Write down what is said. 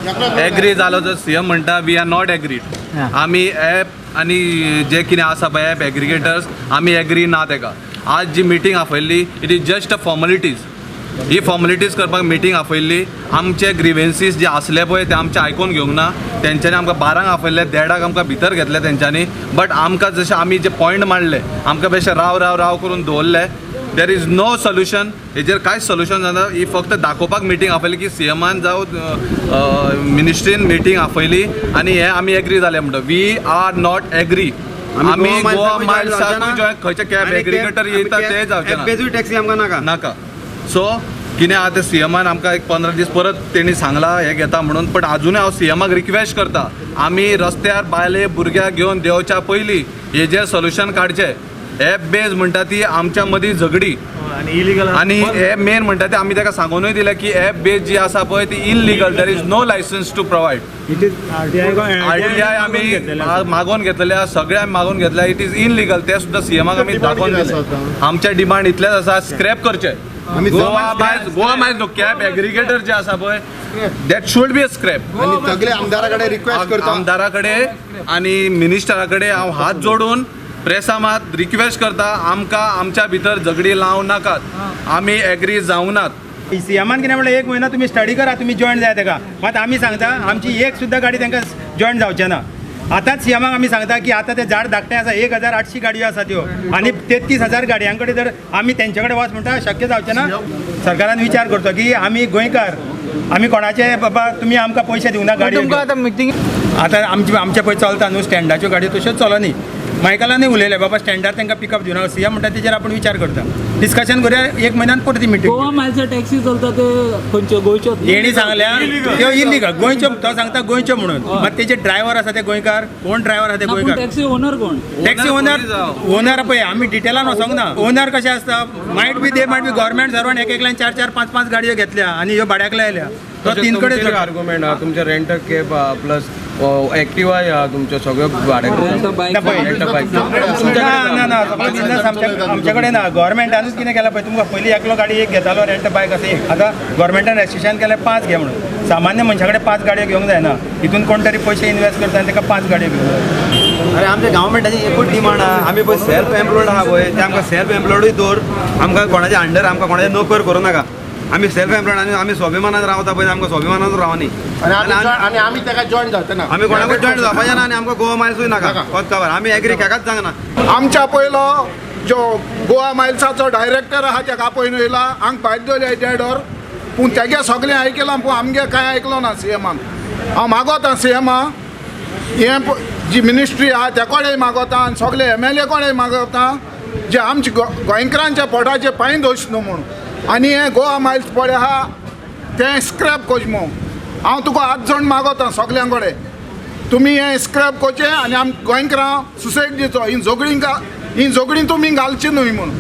Agree जालो जर CM म्हणटा, we are not agreed. आमी एप आनी जे कितें आसा पळय एप एग्रिगेटर्स, आमी एग्री ना तेका. आज जी मिटींग आपयल्ली, it is just a formalities. He formalities करपाक मिटींग आपयल्ली. आमचे ग्रिवेन्सीस जे आसले पळय, ते आमचे आयकून घेवंक ना तेंच्यांनी. आमकां 12ंक आपयल्ले, 1:30क आमकां भितर घेतले तेंच्यांनी. बट आमकां जशें आमी जे पॉयंट मांडले, आमकां बेशे राव राव राव करून दवरले. There is no solution. हेजेर कांयच सोल्युशन जायना. ही फक्त दाखोवपाक मिटींग आपयली की सीएमान जावं मिनिस्ट्रीन मिटींग आपयली आनी हे आमी एग्री जाले म्हणटा. We are not agree. आमी गोवा मायल्साकूय जॉयन, खंयचे कॅब एग्रिगेटर येयता ते जावचे ना. टॅक्सी आमकां नाका. नाका. सो कितें आहा तें सीएमान आमकां एक 15 दीस परत तेणी सांगलां हें घेता म्हणून. पण आजुनूय हांव सीएमाक रिक्वेस्ट करता, आमी रस्त्यार बायले भुरग्याक घेवन देंवच्या पयलीं हेजेर सोल्युशन काडचें. एप बेज म्हणटा ती आमच्या मदीं झगडी आनी हे मेन म्हणटा ते आमी ताका सांगूनय दिलें की एप बेज जी आसा पळय ती illegal. There is no license to provide. RTI आमी मागोवन घेतलेले आसा, सगळे आमी मागोवन घेतले. It is illegal, ते सुद्दां सीएमाक आमी दाखोवन दिले. आमचे डिमांड इतलेच आसा, स्क्रॅप करचे गोवा मायल्स. गोवा मायल्स न्हू, कॅब एग्रिगेटर जे आसा पळय, that should be a scrap. आनी सगळे आमदारा कडेन रिक्वेस्ट करता. आमदारा कडेन आनी मिनिस्टरा कडेन हांव हात जोडून प्रेसा मात रिक्वेस्ट करता, आमकां आमच्या भितर झगडी लावं नाकात. आमी एग्री जावंक नात. सीएमान कितें म्हणलें, एक म्हयनो तुमी स्टडी करा, तुमी जॉयन जाय तेका. मात आमी सांगता, आमची एक सुद्दां गाडी तांकां जॉयन जावचे ना. आतांच सीएमाक आमी सांगता की आतां ते झाड धाकटें आसा, 1800 गाडयो आसा त्यो आनी 33,000 गाडयां कडेन जर आमी तेंचे कडेन वच म्हणटा, शक्य जावचें ना. सरकारान विचार करचो की आमी गोंयकार, आमी कोणाचे बाबा तुमी आमकां पयशे दिवना गाडयो. तुमकां आतां मिटींग आतां आमचे आमचे पळय चलता न्हू स्टँडाच्यो गाडयो, तश्योच चलनी. मायकलानूय उलयलें, बाबा स्टँडार तांकां पिकअप दिवना. सीएम म्हणटा तेजेर आपूण विचार करता, डिस्कशन करुया, एक म्हयन्यान परत मिटींग. गोवा मायल्सच्या टॅक्सी चलता ते खंयच्यो? गोंयच्यो? तेणी सांगल्या त्यो इलिगल, गोंयच्यो. तो सांगता गोंयच्यो म्हणून, मात तेजे ड्रायव्हर आसा ते गोंयकार? कोण ड्रायव्हर आसा ते ना, पूण गोंयकार? टॅक्सी ओनर कोण? टॅक्सी ओनर, ओनर पळय, आमी डिटेलान वचोंक ना. ओनर कशें आसता, might be they might be government servant. एक एकल्यान चार चार पांच पांच गाडयो घेतल्या आनी ह्यो भाड्याक लायल्या. तो तीन कडेन आर्ग्युमेंट आहा, तुमचे रेंट कॅब प्लस एक्टिवा आहा, तुमच्यो सगळ्यो भाड्याक. रेंट बायक. ना पळय. रेंट बायक. ना ना ना, सगळो बिझनस आमच्या कडेन ना. गव्हर्मेंटानूच कितें केलां पळय, तुमकां पयलीं एकलो गाडी एक घेतालो, रेंट बायक अशें एक. आतां गव्हर्मेंटान रेस्ट्रिक्शन केलें, पांच घे म्हणून. सामान्य मनशा कडेन पांच गाडयो घेवंक जायना. हितून कोण तरी पयशे इन्वेस्ट करता आनी ताका पांच गाडयो घेवंक जाय. अरे, आमच्या गव्हर्मेंटाची एकूच डिमांड आहा. आमी पळय सेल्फ एम्प्लॉयड आहा पळय, ते आमकां सेल्फ एम्प्लॉयडूय दवर. आमकां कोणाच्या अंडर, आमकां कोणाचे नोकर करूं नाका. आमी सेल्फ एम्प्लॉयड आनी आमी स्वाभिमानान रावता पळय, आमकां स्वाभिमानान रावनी. आनी आमी ताका जॉयन जावचे ना. आमी कोणाकूच जॉयन जावपाचें ना आनी आमकां गोवा मायल्सूय नाका. कोत खबर, आमी एग्री केकाच जावना. आमच्या पयलो जो गोवा मायल्साचो डायरेक्टर आहा, तेका आपोवन येयला, हांगा भायर दवरले 1.5 वर. पूण तेगे सगळें आयकलां, पूण आमगे कांय आयकलो ना सीएमान. हांव मागोता सीएमा, हें जी मिनिस्ट्री आहा त्या कडेन मागोता आनी सगळे एमएलए कडेन मागोता, जे आमचे गोंयकारांच्या पोटाचे पांय दोश न्हू म्हूण. आनी हें गोवा मायल्स पळय आहा तें स्क्रॅप कोच म्हूण हांव तुका हात जोड मागोता सगळ्यां कडेन. तुमी हें स्क्रॅप करचें आनी आम गोंयकारां सुसेग दिवचो. ही झगडीं तुमी घालची न्हय म्हूण.